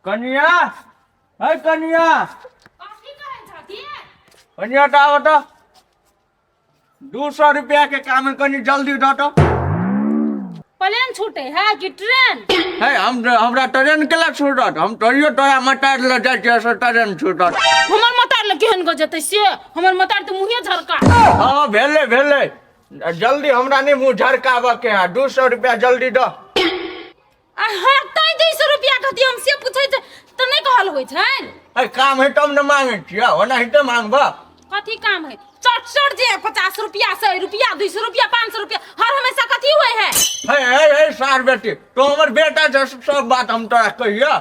कनिया है कनिया। कथी कहै छथिन? कनिया तऽ आबऽ तऽ 200 रुपया के काम है, कनि जल्दी दऽ तऽ। प्लेन छूटे है कि ट्रेन? है हम हमरा ट्रेन केला छूटत? हम तोरियो तोरा मटार लऽ जाइ छियै से ट्रेन छूटत। हमर मतार लग केहन गो जेतै से? हमर मतार तऽ मुँहे झरका। हँ, भेलै भेलै, जल्दी। हमरा नहि मुँह झरकाबऽ के है, 200 रुपया जल्दी दऽ। आ हेतै 200 रुपया कथी? हम से पूछै छै तऽ नहि कहल होइ छनि। अरे काम है तब ने मांगे छियै, ओनाहिते मांगबऽ? कथी काम है? चट चट जे 50 रुपया, 100 रुपया, 200 रुपया, 500 रुपया हर हमेशा कथी हुए है? हे हे हे सार बेटी, तो हमर बेटा छै, सब बात हम तोरा कहिया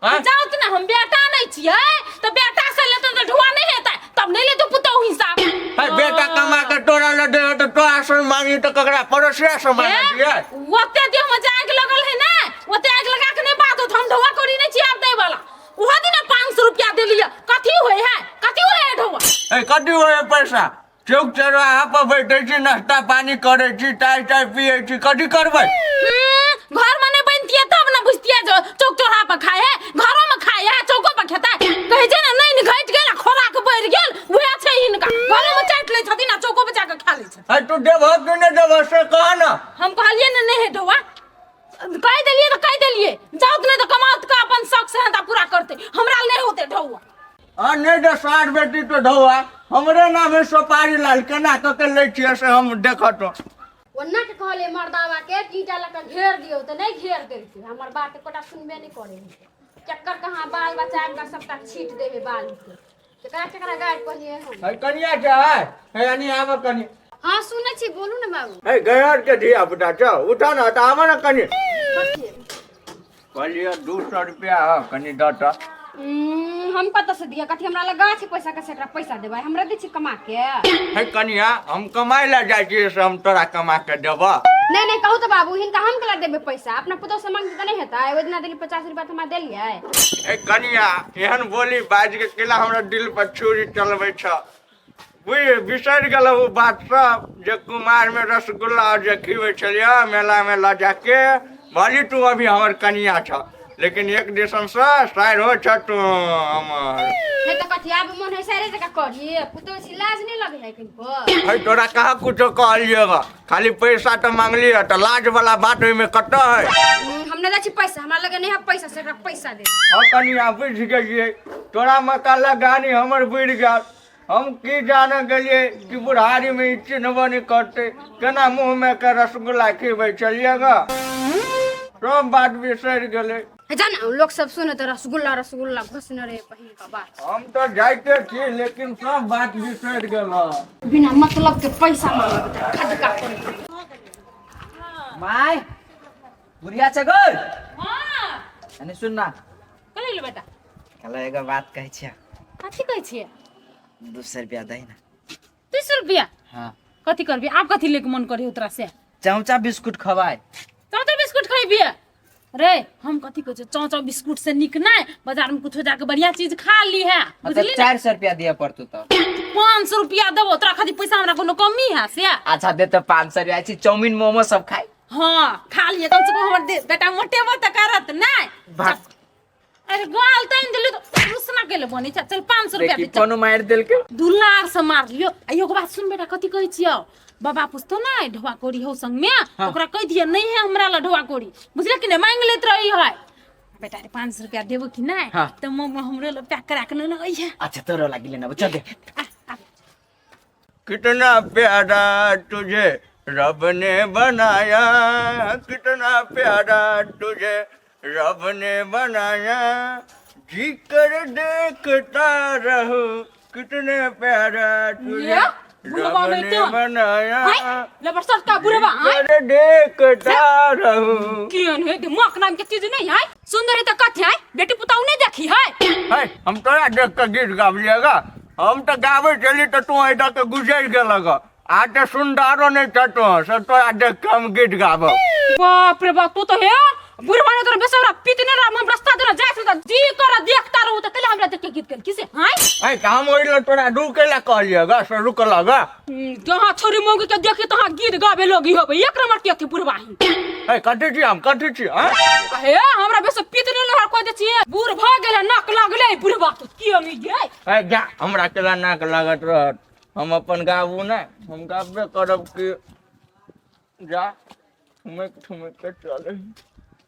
आँय? जाउ तऽ ने, हम बेटा नहि छियै तऽ बेटा से लेतै तऽ ढुआ नहि हेतै? तब नहि लेतै पुतहु हिसाब। हे बेटा कमा के तोरा लऽ दे तऽ तोरा से मांगी तऽ ककरा पड़ोसिया से मांगे छियै? ओते देह में जे आगि लगल है ने, ओते आगि लगा के नहीं बात होत। हम ढुआ कौड़ी नहीं छियै आब दै वाला। ओहो दिन 500 रुपया देलियै। कथी होय है? कथी होय है ढुआ? ए कथी होय है पैसा? चौक चौराहा पर बैठे छी, नाश्ता पानी करै छी, चाय चाय पियै छी, कथी करबै? घर में नहीं बनतियै तब ने बुझतियै जो चौक चौराहा पर खाए है। घरो में खाए है, चौको पर खेतै। कहै छै ने, नैन घटि गेल आ खोराक बढ़ि गेल, उएह छै हिनका। घरो में चाटि लै छथिन आ चौको पर जाके खा लै छथिन। ए तू देबह कि नहि देबह से कह ने। हम कहलियै ने, नहि हे ढौआ। कहि देलियै तऽ कहि देलियै। जाउत नहि तऽ कमाउत के अपन शौक से पूरा करतै, हमरा नहि होतै ढौआ। आ नहि दे सार बेटी तो ढौआ, हमरे नाम है सोपारी लाल, केना कऽ के लै छियै से हम देखत। ओन्ना के कहलियै मर्दावा के कि ईंटा लऽ कऽ घेर दियौ तऽ नहि घेर देलकै। हमर बात एकोटा सुनबे नहि करै है। चक्कर कहाँ बाल बच्चा आबि कऽ सबटा छीट देबै बाल के। केकरा केकरा गारि कहलियै हम। है कनिया छै है, है यानी आबऽ कनि। हाँ, सुनै छी, बोलू ने बाबू। है गयर के धिया पुता छौ, उठा ने तऽ आबऽ ने कनि। कथी? कहलियै 200 रुपया हँ, कनि दऽ तऽ। हम कतऽ से दिअ? कथी हमरा लग गाछ है पैसा के से एकरा पैसा देबै? हमरा दै छी कमा के। हे कनिया, हम कमाइ लए जाइ छियै से हम तोरा कमा के देबऽ? नहि नहि, कहू तऽ बाबू, हिनका हम केला देबै पैसा? अपना पुतोह से मांगते तऽ नहि हेतै? ओहि दिना देली 50 रुपया तऽ हमरा देलियै। हे कनिया, एहन बोली बाजि के केला हमरा दिल पर छुरी चलबै छ? बुझ बिसरि गेलहुँ ओ बात सब जे कुमारमे रसगुल्ला आओर जे खिबै छलियै मेलामे लऽ जाके? भली तू अभी हमर कनिया छ, लेकिन एक दिसनसँ साइरो छ तू हमर। नहि तऽ कथी आब मोन है सारे जकाँ करी? पुतोह छी, लाज नहि लगे है कनिको? है तोरा कहाँ कुछो कहलियै ग? खाली पैसा तऽ मांगलियै, तऽ लाज वाला बात ओहिमे कतऽ है? हम नहि दै छी पैसा, हमरा लगे नहि है पैसा से एकरा पैसा दे। हँ कनिया, बुझि गेलियै, तोरा मका लगानी हमर बुड़ि गेल। हम की जाने गेलियै कि बुढ़ारीमे ई चिन्हबो नहि करतै। केना मुँहमे के रसगुल्ला खिबै छलियै ग, सब बात बिसरि गेलै। हे जा ने, लोक सब सुने तऽ रसगुल्ला रसगुल्ला घोसने रहे पहिन के बात। हम तऽ जाइते छी, लेकिन सब बात बिसरि गेल। बिना मतलब के पैसा मांगत खदका करे। My, बुढ़िया छै गो। हाँ। कनी सुन ना। कथी भेलै बेटा? कहलहुँ एगो बात कहै छियै। कथी कहै छियै? 200 रुपया दही ने। 200 रुपया? हाँ। कथी करबी आब? कथी लेके मन करी तोरा से? चमचा बिस्कुट खवाय। चौचौ बिस्कुट खैबी रे? हम कथी कहै छियै, चौचौ बिस्कुट से नीक नहि बाजार में कुछो जाके बढ़िया चीज खा ली है। हाँ, तऽ बुझली ने? 400 रुपया दिअ पड़तौ तब। 500 रुपया देबो तोरा खातिर? पैसा हमरा कोनो कमी है से? अच्छा दे तऽ 500 रुपया छी, चाउमीन मोमो सब खाइ। हाँ, खा लिए। कम से कम हमर बेटा मोटेबो तऽ करत नहि। भाग। अरे गाल तैन दिली तो रुसना के ले बनै छै। चल, 500 रुपया देखी दे, चल। कोनो मारि देलकै। दुलार से मार लियो। आ एगो बात सुन बेटा, कथी कहै छियौ, बाबा पुछतो नै ढोआ कोड़ी हौ संग में? हाँ। ओकरा कहि दियऽ, नहीं है हमरा ला ढोआ कोड़ी, बुझले कि नहीं? मांग लेत रही है। बेटा रे, 500 रुपया देबो कि नहीं? हाँ। तऽ मम्मा हमरो ला पैक करा के नेने अइहे। अच्छा, तोरो लागि लेना, चल दे। आ, आ। कितना प्यारा तुझे रब ने बनाया, कितना प्यारा तुझे रब ने बनाया, जी कर देखता रहूं, कितने प्यारा तुझे ये, बुढ़वा रब नहीं ने तो। बनाया। हाय, ले बरसत का बुढ़वा, जी कर देखता रहूं। केहन है दिमाग नाम के चीज नहीं है। सुंदर है तो कथी है? बेटी पुताऊ नहीं देखी है? है, हम तोरा देख के गीत गाबलिएगा? हम तऽ गाबै छली तऽ तू एहि दऽ के गुजरि गेलक। आ तऽ सुन्दरो नहि छ तू, से तोरा देख के हम गीत गाबब? बाप रे बाप, तू तो हे बुढ़वा ने तोरा बेसरा पीतने रहा। हम रास्ता देना जाय छल जी कर देखता रहू त कले हमरा देख के गीत गेल किसे हाय? है तऽ हम ओहि लए तोरा रुकै लए कहलियै ग, से रुकल ग। जहाँ छोरी मौगी के देखी तहाँ गीत गाबे लगी होबे। एक नंबर के थी बुढ़वा ही। है कथी छी हम, कथी छी? हाँ? हे, हमरा बेस पीतने लहर कह दे छिए, बूढ़ भ बदतमीज गे। ए जा, हमरा केला नाक लागत रहत, हम अपन गाबू ने, हम गाबे करब कि जा ठुमक ठुमक के चले।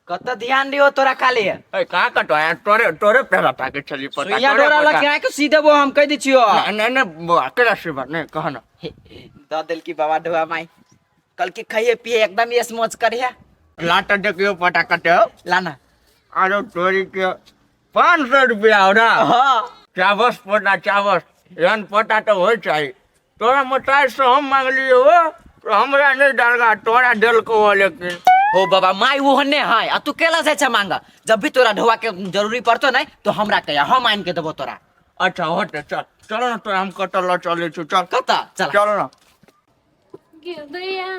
कत ध्यान दियो तोरा खाली। ए कहाँ कटो यार, तोरे तोरे पैरा ताके चली पता। सुइया तोरे डोरा पता। लग के सी देबो हम कह दै छियो। नहीं नहीं नहीं बौआ, केला सेवा नहीं कह ना। द देल की बाबा ढोआ माई कल के खाइए पिए एकदम ये मौज करिए। लाट देखियो पटा कटे हो। लाना। आरो तोरी के 500 रुपया हो ना। हाँ। चावस पोटा चावस एहन पोटा तो हो चाहिए। तोरा मोटाई से हम मांगलियो हो तो हमरा नहीं डालगा, तोरा देलको हो लेकिन। हो बाबा माई वो हन्ने है आ तू केला जाय छै मांगा, जब भी तोरा ढोआ के जरूरी पड़तो नहीं तो हमरा कहिया हम आन के देबो तोरा। अच्छा होते चल चलो ना, तोरा हम कतऽ लऽ चलै छी, चल। कतऽ चल। चलो ना। गिरदैया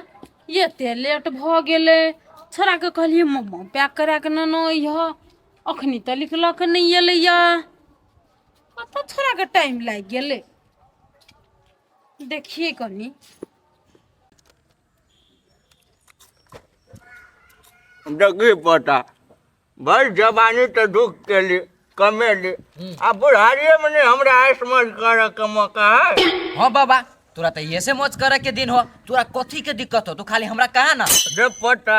एते लेट भऽ गेलै, छोड़ा के कहलियै मोमो पैक करा के नेने अइह, अखनी तऽ लिखलक नहि एलैया, कतऽ छोड़ा के टाइम लागि गेलै, देखिए कनी। देखी पोता भाई जवानी तो दुख के लिए कमेली, आ बुढ़ारिये में नहीं हमरा ऐश मौज करे के मौका है। हाँ बाबा तोरा तो ऐसे मौज करे के दिन हो, तोरा कथी के दिक्कत हो, तू खाली हमरा कहा ना। रे पोता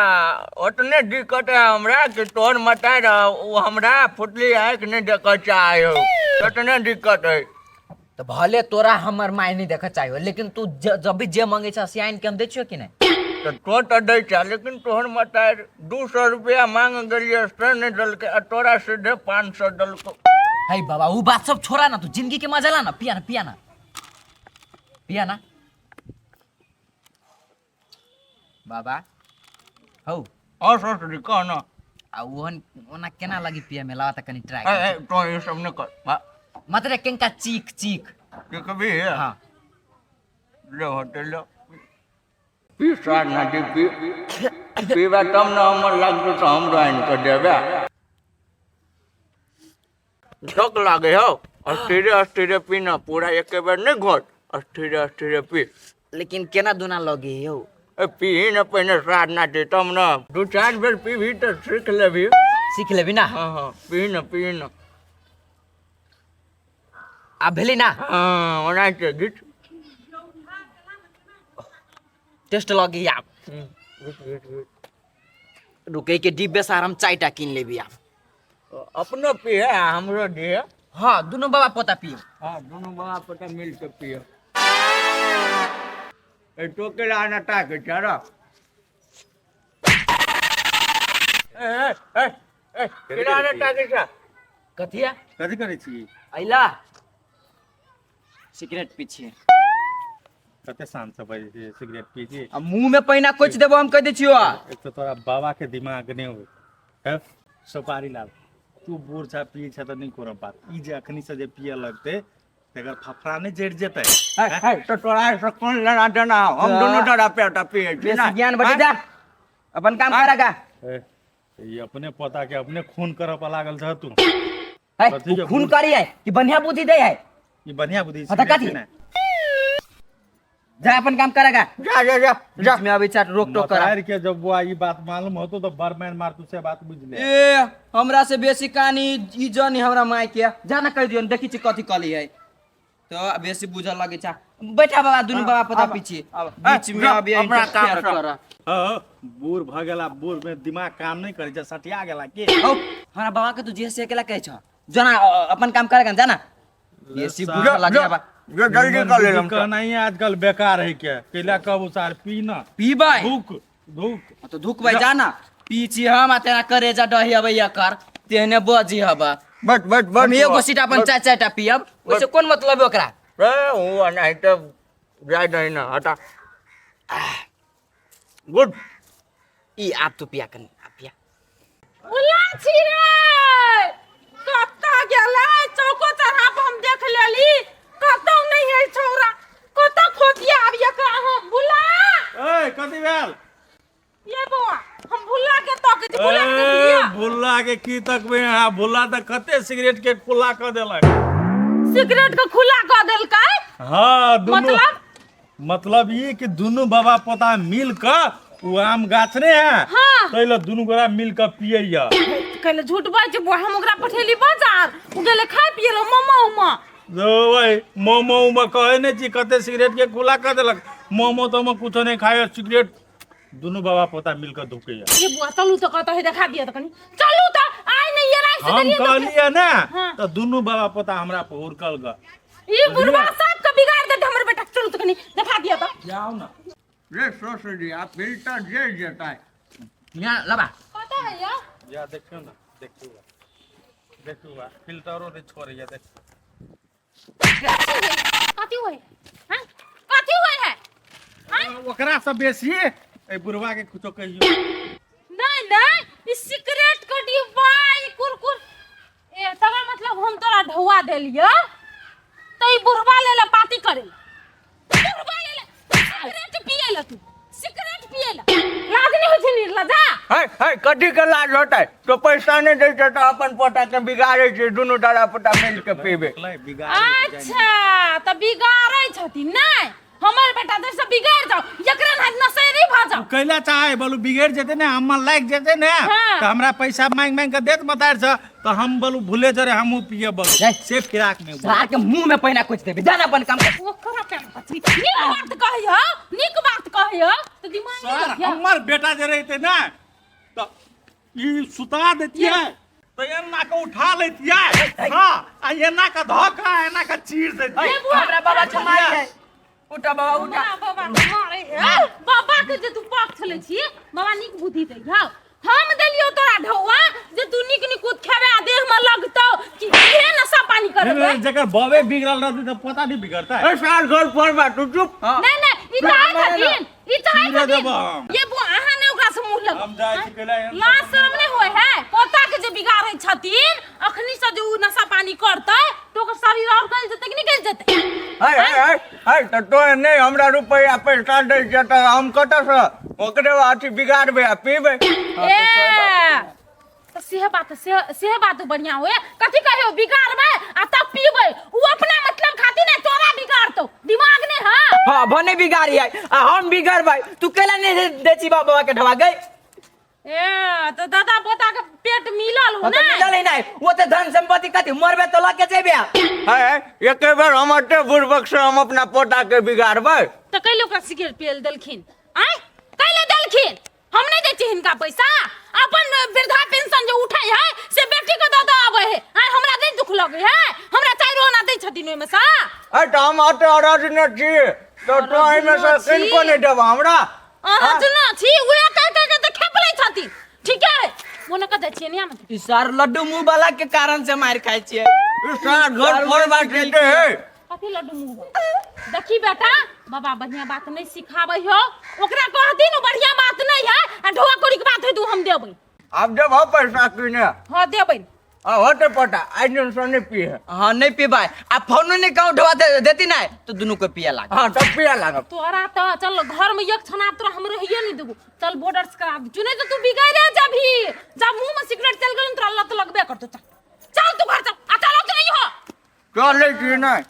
उतने दिक्कत है हमरा कि तोर मताई रह वो हमरा फुटली आँख नहीं देख चाहे हो, उतने दिक्कत है। तो भले तोरा हमर माय नहीं देख चाहे, लेकिन तू जब भी जे मांगे छा से आन के हम दै छियो कि नहीं? तो तो तो दै छा, लेकिन तोहर मताई 200 रुपया मांग गेलियै से नहीं देलकै, आ तोरा सीधे 500 देलको। हे बाबा वो बात सब छोड़ा ना, तू जिंदगी के मजा ला ना, पिया ना पिया ना पिया ना बाबा। हौ। और सोच कह ना। आ ओहन ओना केना लगी पिया में लावा त कनी ट्राई ए, ए, तो ये सब न कर। मात्र केंका चीख चीख। के कभी है? हाँ। ले होटल ले। पी सार ना दी पी। पीबा तब ना हमर लागतो तो हमरो आनि के देबे। झक लागे हो, अस्थिरे अस्थिरे पी ना, पूरा एक बेर नहीं घोट, अस्थिरे अस्थिरे पी। लेकिन केना दुना लगे हो? ए पी न पहिने सार ना दी तब ना, 2-4 बेर पीबी तो सीख लेबी। सीख लेबी ना? हाँ हाँ पी न पी न। आ भेली ना? हाँ ओना के गीत टेस्ट लगी आप। रुके के डिब्बे सार हम चायटा किन लेबी आप। अपनो पिए हमरो दिए। हाँ दोनों बाबा पोता पिए। हाँ दोनों बाबा पोता मिल के पिए। ए टोकेला आना ताके चलो। ए ए ए ए केला आना ताके चा। कथिया? कथी करै छी? अइला सिगरेट पीछे। कते शांत से बजै छी सिगरेट पी छी। आ मुंह में पहिना कोच देबो हम कह दै छियो। एक तो तोरा बाबा के दिमाग नहीं हो है सुपारी लाल, तू बूढ़ छा पी छा त नहीं कोनो बात, ई जे अखनी से जे पिए लगते तेकर फफड़ा नहीं जड़ जेतै। है है तो तोरा से कोन लेना देना हो, हम दोनों डरा पेटा पिए छी ना। बेसी ज्ञान बटे जा अपन काम करेगा। ए, ई अपने पोता के अपने खून करऽ पर लागल छ तू। है, कथी के खून करी है कि बढ़िया बुद्धि दे है? ई बढ़िया बुद्धि हाँ, त कथी? जा अपन काम करेगा। जा जा जा जा। बीच में अबै छा रोक टोक करा। मतार के जब बुआ ई बात मालूम होतो तो बरमैन मारतू से बात बुझ ले। ए हमरा से बेसी कहानी ई जनी हमरा माय के जा ना कह दियो, देखी छी कथी कहली है तो बेसी बुझल लगे छा। बैठा बाबा दुनू बाबा पता पीछे बीच में अभी अपना काम इंटरफेयर कर। कर। हाँ, बूढ़ भ गेला, बूढ़ में दिमाग काम नहीं करे छै, सटिया गेला के। औ हमरा बाबा के तू जे से अकेला कहै छ जाना अपन काम करेगा जाना। बेसी बुझल लगे बाबा। जो जल्दी कर ले हम। कहना ही आजकल बेकार है के कैला कब उसार पी ना पीबै धूक धूक। तो धूकबै जाना पीछे हम आ तेना करेजा डही अबैया कर तेहने बजी हबा। बस बस बस हम एगो सीट अपन चार चार टा पियब, ओइसे कोन मतलब है ओकरा? ए ओ नहीं तो जाय नहीं ना हटा। गुड। ई आप तो पिया कनी आप पिया। उला छी रे कतऽ गेलै? चौको चढ़ा पर हम देख लेली कतौ नहीं है छौरा, कतऽ खोजिए आब एकरा हम। भुला ए कथी भेल? ये बौआ हम भुला के तक छी, भुला के देखलियै। ए, भुल्ला के की तकबै अहाँ? भुल्ला तऽ कते सिगरेट के खुला कऽ देलक। सिगरेट के खुला कऽ देलकै? हाँ, दुनू। मतलब? मतलब ई कि दुनू बाबा पोता मिल कऽ उ आम गाछ ने है हाँ। तै लए दुनू गोरा मिल कऽ पियैया। कैले झूठ बाज छै बुआ। हम ओकरा पठेली बाजार, ओ गेलै खाय पिए लए मोमो उमो। ओए मोमो उमो कहे नहीं छी, कते सिगरेट के खुला कर देलक। मोमो तोमो कुछो नहीं खाए, सिगरेट दुनू बाबा पोता मिलकर धुके। ये बुआ चलू तो कहता है देखा दिया तो कनी चलू तो आइ नहीं ये राख से हम देलिए तो कहलिए ना। हाँ। तो दुनू बाबा पोता हमरा पर हुड़कल ग। ई बुढ़वा साहब के बिगाड़ देते हमर बेटा। चलू तो कनी देखा दिया तो। जाओ ना। रे ससुरी आ फिल्टर जे जेतै। यहाँ लबा। पता है यार। या देखियो ना, देखियो बा, देखियो बा, फिल्टरो नहीं छोड़ैया देख। कथी होय हां, कथी होय है? ओकरा से बेसी ए बुढ़वा के कुछो कहियो। नहीं नहीं, ई सिगरेट के डिब्बा, ई कुरकुर ए तबा मतलब हम तोरा ढौआ देलियो तो ई बुढ़वा लेला पार्टी करे, बुढ़वा लेला सिगरेट पिए ला, तू सिगरेट पिए ला लाज नहीं होइ छै निर्लजा? है है, कथी के लाज होतै? तो पैसा नहि दै छै तऽ अपन पोता के बिगाड़ै छै, दुनू दादा पोता मिल के पीबै। अच्छा तऽ बिगाड़ै छथिन नहि हमर बेटा देर से बिगाड़ जाओ, एकरा ना नशेरी भऽ जाओ। कैला चाहे बोलू बिगड़ जेते ने, हमर लाग जेते ने। हाँ। तो हमरा पैसा मांग मांग के देत मतार छ, तो हम बोलू भूले जरे हमहू पिए बोलू जाय। से फिराक में बोलू। सार के मुंह में पहिना कुछ देबे, जाना अपन काम कर। ओकरा पेट पछी नीक बात कहियो, नीक बात कहियो तऽ दिमाग नहीं सर रखियो। हमर बेटा जे रहते ना तो ई सुता देतियै तो एना के उठा लेतियै। हाँ, आ एना के धऽ के एना के चीर देतियै। ये बुआ, हमरा बाबा के मार है, उठा बाबा उठा। हमरा बाबा के मारे है, बाबा के जे तू पक्ष लै छी, बाबा नीक बुद्धि दै हौ। हम देलियो तोरा ढौआ जे तू नीक निकुत खेबे आ देह में लगतौ कि इहे नशा पानी करबे। जकर बबे बिगड़ल रहतै तऽ पता नहीं बिगड़तै। ए सार घर पर बा, तू चुप। हाँ। नहीं नहीं, ई चाहै छथिन, ई चाहै चीरे छथिन। देबो हम। ये बुआ अहाँ ने ओकरा से मुंह लगो। हम जाइ छी कैला एहन। लाज शरम नहीं होय है पोता के जे बिगाड़ै छथिन? अखनी से जे उ नशा पानी करतै तो ओकर शरीर और गल जेतै कि निकल जेतै? है है है है, तऽ तों नहि हमरा रुपैआ पैसा दै छै तऽ हम कतऽसँ ओकरे अथी बिगाड़बै आ पीबै? ए तऽ सेह बात, सेह सेह बात बढ़िया होए। कथी कहियो बिगाड़बै आ तब पीबै, उ अपना मतलब खातिर नहीं तोरा बिगाड़तौ, दिमाग नहीं है। हाँ भने बिगाड़ी है आ हम बिगड़बै, तू कैला नहीं दे छी बाबा के ढवा गई? ए तऽ दादा पोता के पेट मिलल हो? हाँ, तो नहीं मिलल ही नहीं, वो तो धन संपत्ति कथी मरबे तो लके जेबे। है है, एके बेर हम एते बुड़बक से हम अपना पोता के बिगाड़बै? तऽ कैले ओकरा सिगरेट पियल देलखिन? आँय, कैले देलखिन? हम नहीं दै छी हिनका पैसा। अपन वृद्धा पेंशन जे उठै है से बेटी के दऽ दऽ आबै है। आँय, हमरा नहि दुख लगै है? हमरा चारि आना दै छथिन ओहिमे सँ। है तऽ हम एते अरजने छी तऽ तों एहिमे से अरजनो छी। किनको नहि देबह हमरा। अरजना छी, उएह कहि कहि के तऽ खेप लै छथिन। ठीक है, मोने कऽ जाइ छियै नियामे। ई सार लड्डू मुंह वाला के कारण से मार खाइ छियै। ई सार घर फोड़बा देते है। कथी लड्डू मुँह? देखी बेटा, बाबा बढ़िया बात नहीं सिखाबै हो, ओकरा कहती न बढ़िया बात नहीं है आ ढोआ कोड़ी के बात है तू हम देबै। आब देबह पैसा कि ने? हाँ देबै। आ होते पोता आइ दिन से नहीं पी है। हाँ नहीं पीबै आ फोनो नहीं कहूँ ढोआ देती नहीं तो दुनू के पिया लाग। हाँ तब पिया लागब। तोरा तो चल घर में एक क्षण आब तोरा हम रहिए नहीं देबो, चल बॉर्डर से करा दू नहीं तो तू बिगड़े जाबी। जब मुंह में सिगरेट चल गेल तोरा लत लगबे करतो। चल चल तू घर चल आ चलो तो नहीं हो। चलै छी नहि।